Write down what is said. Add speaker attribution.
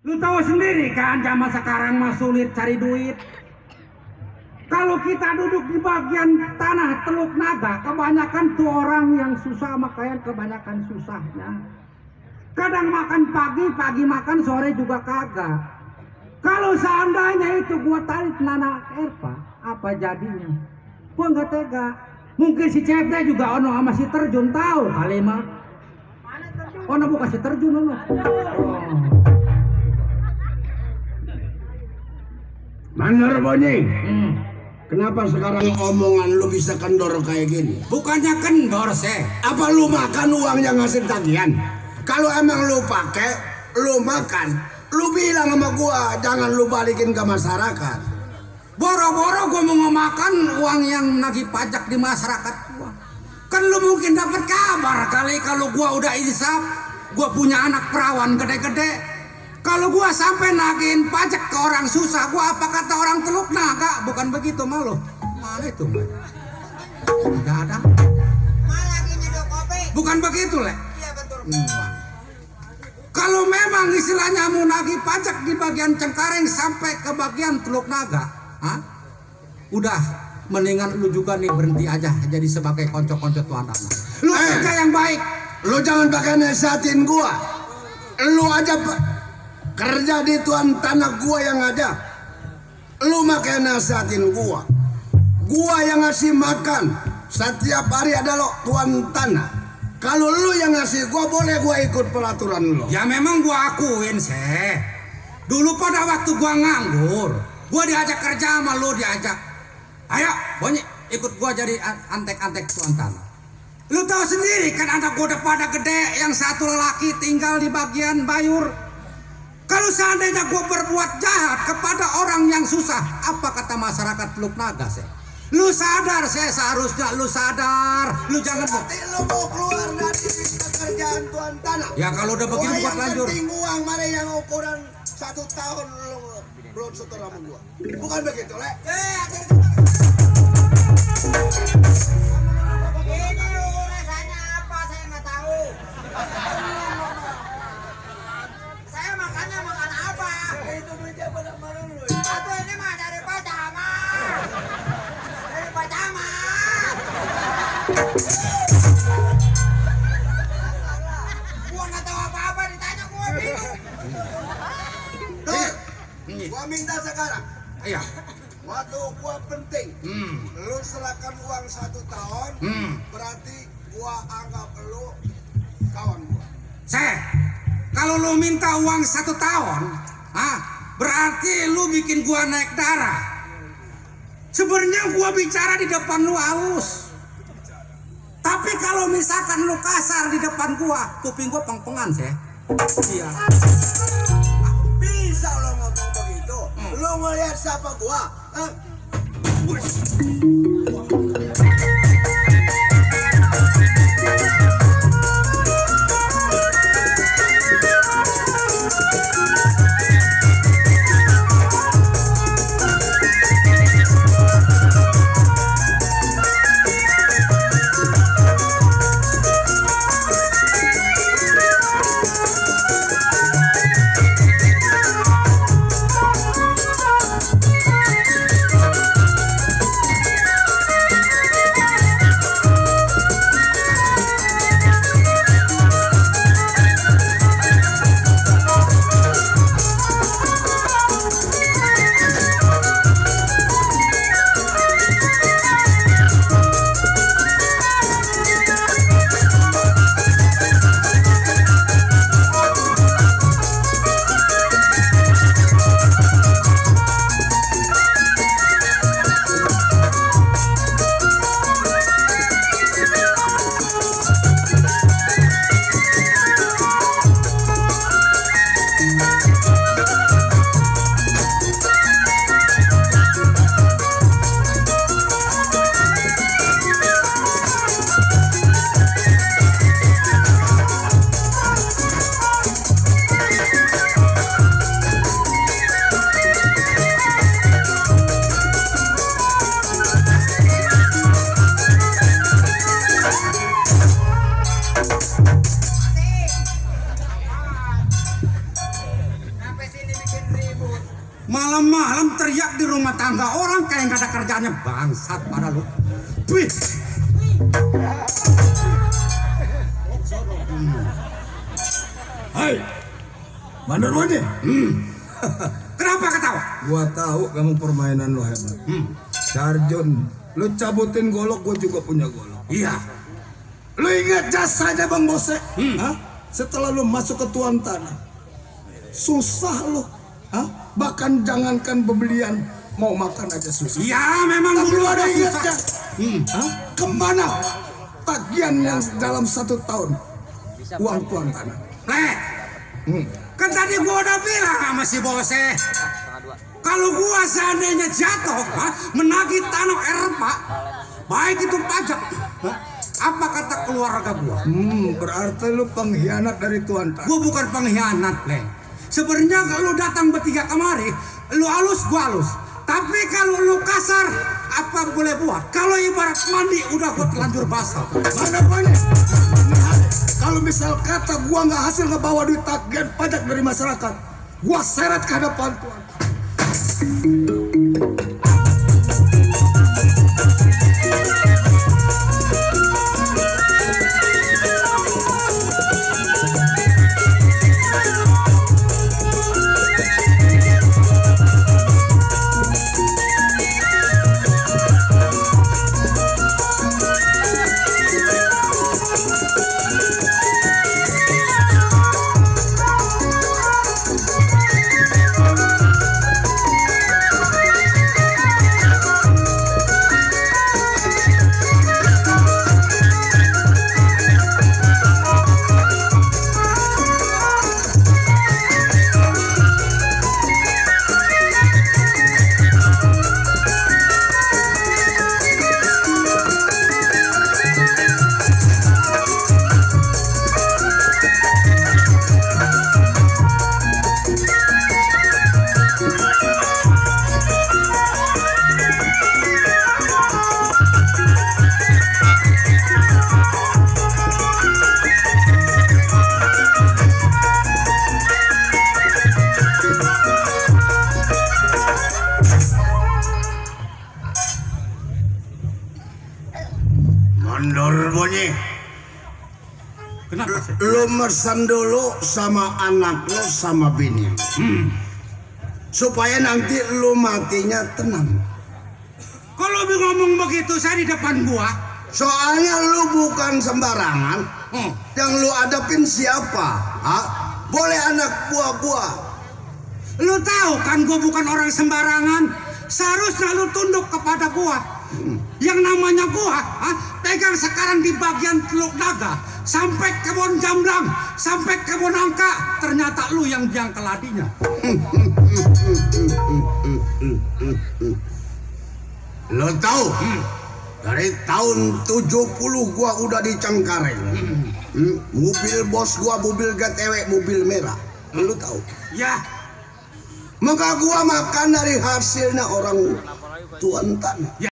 Speaker 1: Lu tahu sendiri kan zaman sekarang mah sulit cari duit. Kalau kita duduk di bagian tanah Teluk Naga, kebanyakan tuh orang yang susah makanya kebanyakan susahnya. Kadang makan pagi makan sore juga kagak. Kalau seandainya itu gua tarik Nana Erpa, apa jadinya? Gua nggak tega. Mungkin si Cepte juga ono sama si Terjun tahu kali mah. Ono bukan si Terjun ono.
Speaker 2: Mandor Boni. Kenapa sekarang omongan lu bisa kendor kayak gini?
Speaker 1: Bukannya kendor sih.
Speaker 2: Apa lu makan uang yang ngasih tagihan? Kalau emang lu pakai, lu makan, lu bilang sama gua jangan lu balikin ke masyarakat.
Speaker 1: Boro-boro gua mau makan uang yang nagih pajak di masyarakat gua. Kan lu mungkin dapat kabar kali kalau gua udah insaf, gua punya anak perawan gede-gede. Kalau gua sampai nagihin pajak ke orang susah, gua apa kata orang Teluk Naga? Bukan begitu malu. Mana itu, Mbak? Enggak ada.
Speaker 3: Malah gini dong kopi.
Speaker 1: Bukan begitu, Le.
Speaker 3: Iya betul.
Speaker 1: Kalau memang istilahnya mau nagih pajak di bagian Cengkareng sampai ke bagian Teluk Naga, udah mendingan lu juga nih berhenti aja jadi sebagai konco-konco tuan tanah. Lu kerja yang baik.
Speaker 2: Lu jangan pakai nasihatin gua. Lu aja kerja di tuan tanah gua yang ada. Lu makai nasihatin gua. Gua yang ngasih makan setiap hari adalah tuan tanah. Kalau lu yang ngasih gua, boleh gua ikut peraturan lu.
Speaker 1: Ya memang gua akuin sih. Dulu pada waktu gua nganggur, gua diajak kerja sama lu diajak. Ayo, Boni, ikut gua jadi antek-antek tuan tanah. Lu tahu sendiri kan anak gua udah pada gede, yang satu lelaki tinggal di bagian Bayur. Kalau seandainya gua berbuat jahat kepada orang yang susah, apa kata masyarakat Teluk Naga sih? Lu sadar sih, seharusnya lu sadar. Lu jangan
Speaker 2: Berarti lu mau keluar dari pekerjaan tuan tanah.
Speaker 1: Ya kalau udah begini buat lanjut.
Speaker 2: Yang penting uang mana yang ukuran 1 tahun lu belum setor sama gua. Bukan begitu, Le?
Speaker 3: Ini urusannya apa saya nggak tahu. Saya makannya makan apa?
Speaker 2: Itu duitnya pada mana lu?
Speaker 3: Atau ini mah dari pajama. Dari pajama. Gua nggak tahu apa-apa ditanya gua bingung.
Speaker 2: Tuh, gua minta sekarang.
Speaker 1: Iya.
Speaker 2: Waktu gua penting, lu serahkan uang 1 tahun, berarti gua anggap lu kawan gua.
Speaker 1: Kalau lu minta uang 1 tahun, berarti lu bikin gua naik darah. Sebenarnya gua bicara di depan lu halus. Tapi kalau misalkan lu kasar di depan gua, kuping gua peng-pengan sih. Iya.
Speaker 2: Bisa lo ngomong begitu? Lu ngeliat siapa gua?
Speaker 1: Malam-malam teriak di rumah tangga orang kayak nggak ada kerjanya, bangsat pada lu. Wih.
Speaker 2: Hai, Bandar Wani.
Speaker 1: Kenapa ketawa?
Speaker 2: Gua tahu kamu permainan lo hebat. Sarjon, lu cabutin golok, gua juga punya golok.
Speaker 1: Iya.
Speaker 2: Lu ingat jasanya Bang Bose? Hah? Setelah lu masuk ke tuan tanah, susah lu. Hah? Bahkan jangankan pembelian, mau makan aja susah.
Speaker 1: Iya, memang
Speaker 2: Tapi
Speaker 1: dulu
Speaker 2: lu
Speaker 1: ada
Speaker 2: ada
Speaker 1: susah.
Speaker 2: ingatnya? Hah? Kemana tagihan yang dalam 1 tahun uang tuan tanah?
Speaker 1: Kan tadi gua udah bilang sama si Bose, kalau gua seandainya jatuh menagih tanah Eropa, baik itu pajak, apa kata keluarga gua?
Speaker 2: Berarti lu pengkhianat dari tuan tanah.
Speaker 1: Gua bukan pengkhianat, Le. Sebenarnya kalau lu datang bertiga kemari, lu halus, gua halus. Tapi kalau lu kasar, apa boleh buat? Kalau ibarat mandi udah gua telanjur basah.
Speaker 2: Mana banyak? Kalau misal kata gua nggak hasil ngebawa duit tagihan pajak dari masyarakat, gua seret ke hadapan tuan. Mandor bunyi.
Speaker 1: Kenapa sih?
Speaker 2: Lu mesan dulu sama anak lu sama bini lu. Supaya nanti lu matinya tenang.
Speaker 1: Kalau lu ngomong begitu saya di depan gua,
Speaker 2: Soalnya lu bukan sembarangan. Yang lu adapin siapa? Hah? Boleh anak buah-buah.
Speaker 1: lu tahu kan gua bukan orang sembarangan. Seharusnya lu tunduk kepada gua. Yang namanya gua, pegang sekarang di bagian Teluk Naga, sampai kebun Jamblang, sampai kebun Angka, ternyata lu yang biang keladinya.
Speaker 2: Lo tahu? Dari tahun 70 gua udah di Cengkareng. Mobil bos gua mobil GTW, mobil merah. Lo tahu?
Speaker 1: Ya,
Speaker 2: Maka gua makan dari hasilnya orang tuan tanah.